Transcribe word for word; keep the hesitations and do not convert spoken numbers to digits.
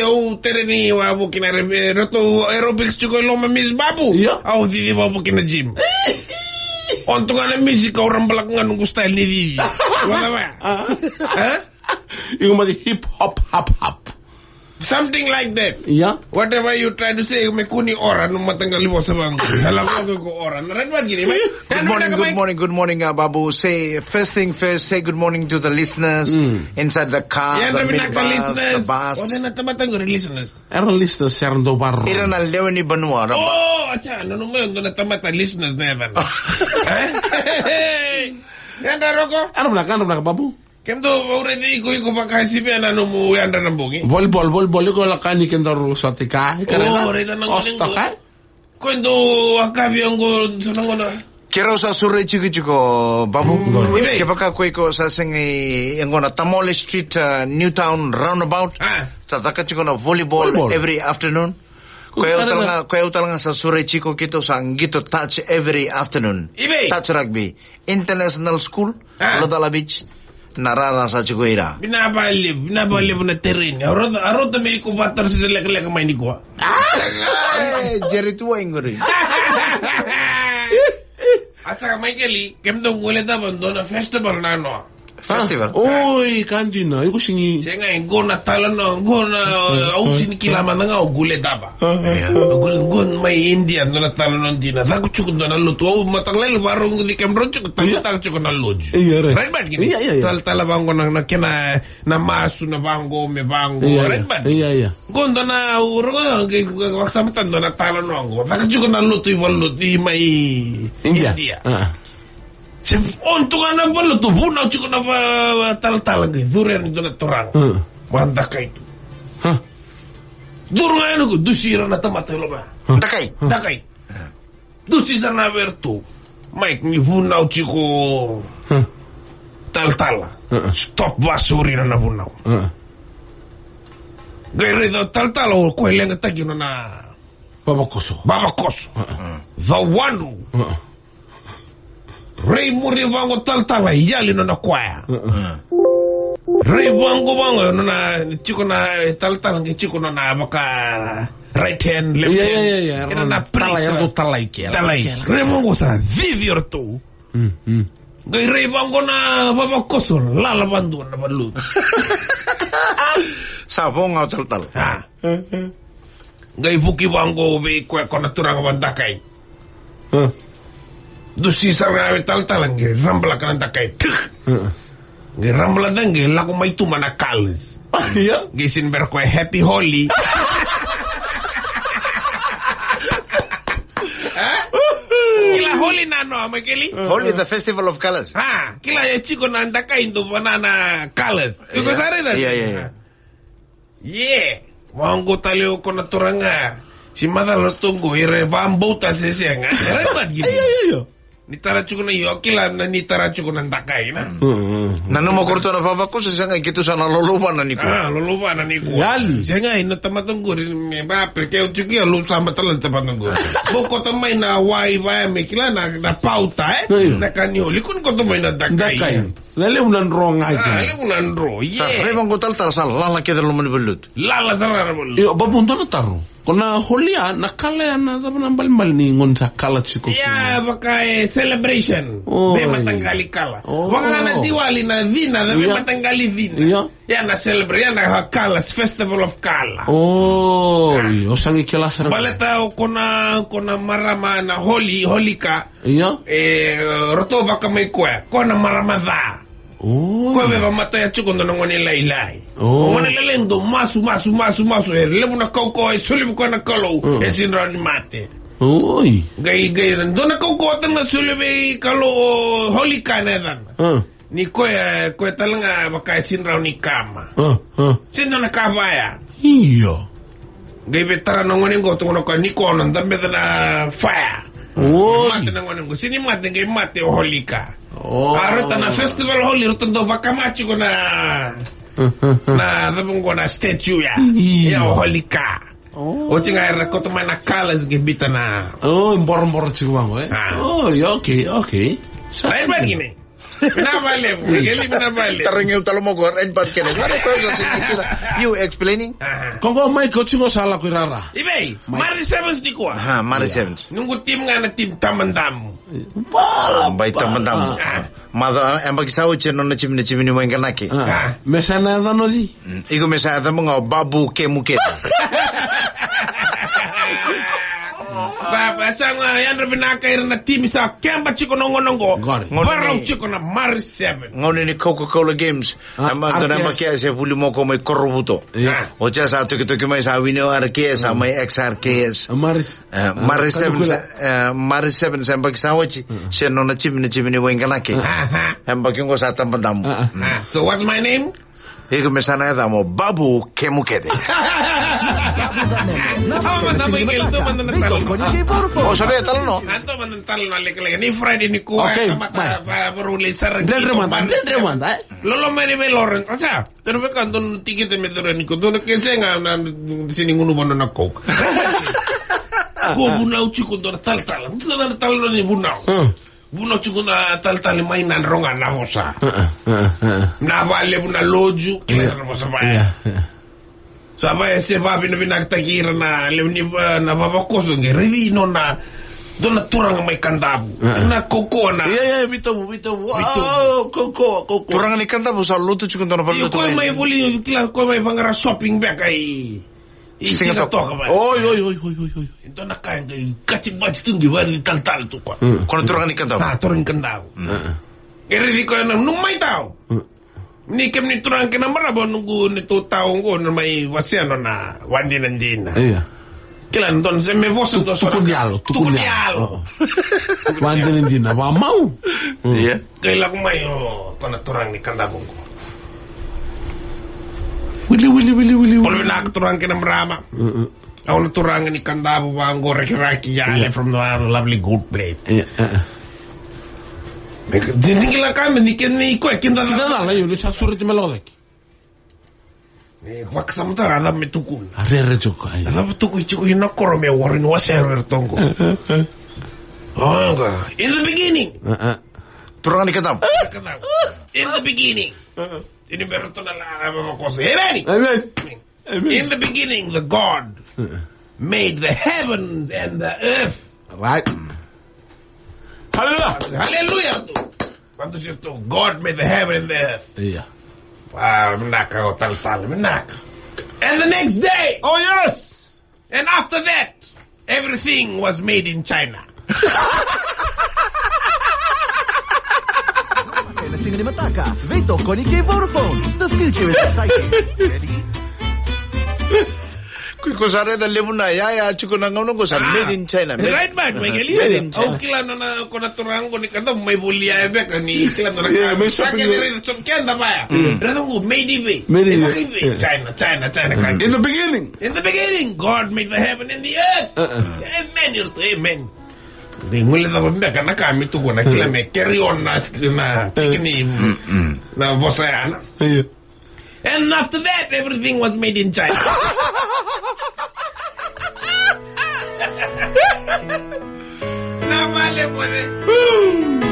Au tereni wavoki na re-, ratou aerobics tiko e loma, Miss Babu. Io. Au cici wavoki na gym. O tu ga na music, au rabalaka ga noqu style ni cici. Wala wa? Ah. Eh? Iko mati hip hop, hop, hop. Something like that. Yeah. Whatever you try to say, me kua ni ora nomu mataqali vosa vaqo. Ela vaqo ko ora. Na right one, gini, mai. Good morning, good morning, good morning, uh, Babu. Say, first thing first, say good morning to the listeners inside the car, the minibus, the bus. O cei na tamata qori listeners? Era listeners, era dau varo. Ira na lewe ni vanua, ra. Oh, acha, no, no, no, na tamata listeners na yacana. Eh? Yadra Roko? Era vinaka, era vinaka, Babu. Kemudou vauraici iko, iko vakasivia na nomu yadra na bogi. Volleyball, volleyball, iko lako yani kedaru sota i ka, i ka. O, raica na gone qo. Ko e dau wakavi qo, so na gauna. Keirau sa sureti iko tiko, Babu. Kevaka ko iko sa sega i yaqona Tamole Street, uh, Newtown roundabout. Ah. Sa caka tiko na volleyball every afternoon. Ko au tale ga, ko au tale ga sa sureti iko, keitou sa qito touch every afternoon. Touch rugby. International School, Lotala Beach, na rara sa tiko ira. Vinaka vakalevu, vinaka vakalevu na tereni. A rauta, a rauta me iko vata se lekaleka mai nikua. Jeri tu wai qori. A saka Maikeli, kemudou gole cava dua na festival na noa. Festival? Oi, ka dina, iko sigi. Sega, e qo na talanoa, qo na, au sini kila mada ga o gole cava. Qo, qo mai India, dua na talanoa dina. Caka tiko dua na lotu. Au mataqali vakarau qo ni kemudrau tiko, taqataka tiko na lotu. Io, right. Right, but kini talatala vaqo na, na kena, na masu na vaqo, me vaqo. Right, but. Io, io. Qo dua na, au rogo, qai, qai, vakasamataka dua na talanoa qo. Caka tiko na lotu i valoti, i mai India. India. Se o tu ga na valoti, vunau tiko na va, va, talatala qai, curu yani dua na turaga. Vakacakai tu. Curu ga yani qo, dusi ira na tamata i loma. Dakai. Dakai. Dusi sara ga vei iratou. Mike, ni vunau tiko. Talatala. Stop vakasauri ira na vunau. Qai raica o talatala o koya e leqataki nona vavakoso. Vavakoso. Cawanu. Rai muri vaqo talatala, yali nona koya. Rai vaqo, vaqo nona tiko na, e, talatala qai tiko nona vaka right hand, left hand. Ia, ia, ia, ia. Kena na talai, place. Eratou talai ke, talai. Rai vaqo sa cici o ratou. Qai rai vaqo na vavakoso, lala vadua na valutu. Sa vo ga o talatala. A. Qai vuki vaqo vei koya ko na turaga vadakai. Dusi sara ga vei talatala qai rabalaka na dakai. Qai rabalaka qai lako mai tu mai na colors. Ia. Qai sini bera koya happy Holi. A? Kila Holi na noa, Maikeli? Holi, the festival of colors. A, kila e tiko na dakai dou vana na colors. Iko sa raica? Ia, ia, ia. Ia, vaqo tale o koya na turaga. Si macala toqo, ira e vabauta se sega. Era e vaqo. Ia, ia, ia. Ni tara tiko na io, kila na ni tara tiko na dakai, na. Nanuma o ratou na vavakoso, sega, keitou sa na lolovana nikua. A, lolovana nikua. Yali. Sega, ina tamata qori, me ba, perke o tiko ia, lou sa matala na tamata qori. Mo koto mai na wai, wai, me kila na, na pauta, e? Na ka ni Holi, kua ni koto mai na dakai. Dakai. Na levu na dro ga kina. A, levu na dro, ia. Sa rai vaqo talatala sa lala kece loma ni valutu. Lala sara na valutu. Io, Babu, dua na taro. Ko na Holi ya, na kala ya na cava na balebale ni gone sa kala tiko kina? Ia, vaka e celebration. Oi. Me mataqali kala. O. Vaka ga na Diwali na cina, na me mataqali cina. Ia. Ia na celebrate, ia na colors, festival of color. Oi, o sa qai kila sara. Baleta o ko na, ko na marama na Holi, Holika. Ia. E, ratou vaka mai koya, ko na marama ca. Oi. Koya me vamataia tiko dua na gone lailai. Oi. O gone lailai dau masu, masu, masu, masu. E levu na kaukauwa e soli vei koya na Kalou. Mm. E sini rawa ni mate. Oi. Qai, qai, dua na kaukauwa tale ga soli vei Kalou o Holika na yacana. Mm. Ni koya, koya tale ga vaka e sini rawa ni kama. Mm, mm. Sini dua na ka vaya. Io. Qai veitara na gone qo, tukuna o koya ni ko na dabeca na fire. Oi. Mate na gone qo, sini mate, qai mate o Holika. O. A rauta na festival Holi, rauta dau vakama tiko na, na cava qo na statue ya. Io. Ya o Holika. O. Oti ga era koto mai na colors qai biuta na. O, boroboro tiko vaqo, e? A. O, ia, okay, okay. Sa. Right, right, gini. Vinaka vakalevu, Michael, vinaka vakalevu. Tarogi au tale mai o koya, right, but kena. What a person, you explaining? Aha. Ko qo Mike, o tiko sa lako i rara. I vei? Mike. Mari Sevens nikua. Aha, Mari Sevens. Noqu team ga na team Tabadamu. Bai Tabadamu. Ah. Maca, e yabaki sa oti e nona timi na timi ni Waiganaki. Ah. Me sa na yaca noci. Mm. Iko me sa yaca mo ga o Babu Kemuketa. Ba, ba, sa ga yadra vinaka ira na timi sa keba tiko na gauna qo. Qori. Varau tiko na Mari Seven. Gauna ni Coca-Cola Games. Ah, e ma, dona R K S. Yabaki ya se vuli mo ko mai Korovuto. Ia. Ah. Oti ya sa tokitoki mai sa wini o R K S, sa mai X R K S. Ah, Mari. Eh, Mari Seven, eh, Mari Seven, sa yabaki sa oti, se nona timi na timi ni Waiganaki. Ah. Yabaki qo sa Tabadamu. Ah, ah. Mm. Ah, so what's my name? Iko me sa na yaca mo Babu Kemukete. Awa, mada mai kele, tou mada na talanoa. O sa vei talanoa? A, tou mada na talanoa lekaleka. Ni Friday nikua, okay, tamata, bye. Va, varau lai sara. Dredre mada, dredre mada, eh? Lolo mai ni vei Lawrence, a sa? Tena veka donu tikite me tara ni ko donu ke se ga na sini gunu vano na Coke. Ko vunau tiko donu talatala. Donu talatala ni vunau. Hmm. Vunau tiko na talatala mai na droga na vosa. Uh-uh, uh-uh, uh-uh. Na vale vuna loju, kila na vosa vaya. Yeah, yeah. Sa vaya se vavinavinakataki ira na lewe ni va-, na vavakoso qe raici nona dona turaga mai Kadavu. Uh-uh. Na Koko na. Ia, ia, Vitovu, Vitovu. Vitovu. Oh, Koko, Koko. Turaga ni Kadavu sa lotu tiko dona vale. Io, lotu ko mai voli, kila ko mai vaqara shopping beka i, i Sigatoka. Sigatoka vaya. Oi, oi, oi. Dona ka qe kati bati tu qi vale ni talatala tu koya. Mm. Ko na turaga ni Kadavu. Ah, turaga ni Kadavu. Mm. Uh-uh. E raici koya na, nu mai tau. Mm. Ni kemuni turaga kei na marama, noqu ni tou tau oqo na mai wasea nona vadinadina. Ia. Kila na donu se me vosa tu, donu tukuni yalo, tukuni yalo. Tukuni yalo. Oo. Vadinadina, vamau. Mm. Ia. Qai lako mai o, ko na turaga ni Kadavu oqo. Wili, wili, wili, wili, wili. Bula vinaka turaga kei na marama. Mm, mm. Au na turaga ni Kadavu vaqo, Rakiraki Yale, yeah, from the lovely good place. Yeah, uh, uh. Ni, ni, ni kila ka me ni kena i koya kidacala. Kidacala, io, ni sa sureti me lako cake. Ni vakasamataka a cava me tukuna. A rere tiko, ai. A cava tukuna tiko ina koro me wara ni wasea vei iratou qo. Uh, uh, uh. Oqo. In the beginning. Uh, uh. Turaga ni Kadavu. Kadavu. In the beginning. Uh, uh. Ini bera tu na la, la, la, la, koso. Amen. Amen. Amen. In the beginning, the God, uh-uh, made the heavens and the earth. Right. Hallelujah. Hallelujah. Quando se tu, God made the heaven and the earth. Yeah. Ah, vinaka o talatala, vinaka. And the next day. Oh, yes. And after that, everything was made in China. Ena siga ni mataka, veitokoni kei Vodafone. The future is exciting. Ready? Ko iko sa raica levu na yaya tiko na gauna qo sa, ah, made in China. Right, man, mai Galili. Made in China. Au kila nona, ko na turaga qo ni Kadavu mai volia e beka ni kila nona. Yeah, ka, mai shopping. Keda vaya. Mm. Raica qo, made in vei? Made in, yeah. China, China, China. Mm. In the beginning. In the beginning, God made the heaven and the earth. Uh-uh. Amen, iratou, amen. Ni gole cava beka na ka me tukuna, kila me carry on na, na, tikini, na vosa ya na. Io. And after that, everything was made in China. Na vale, vale.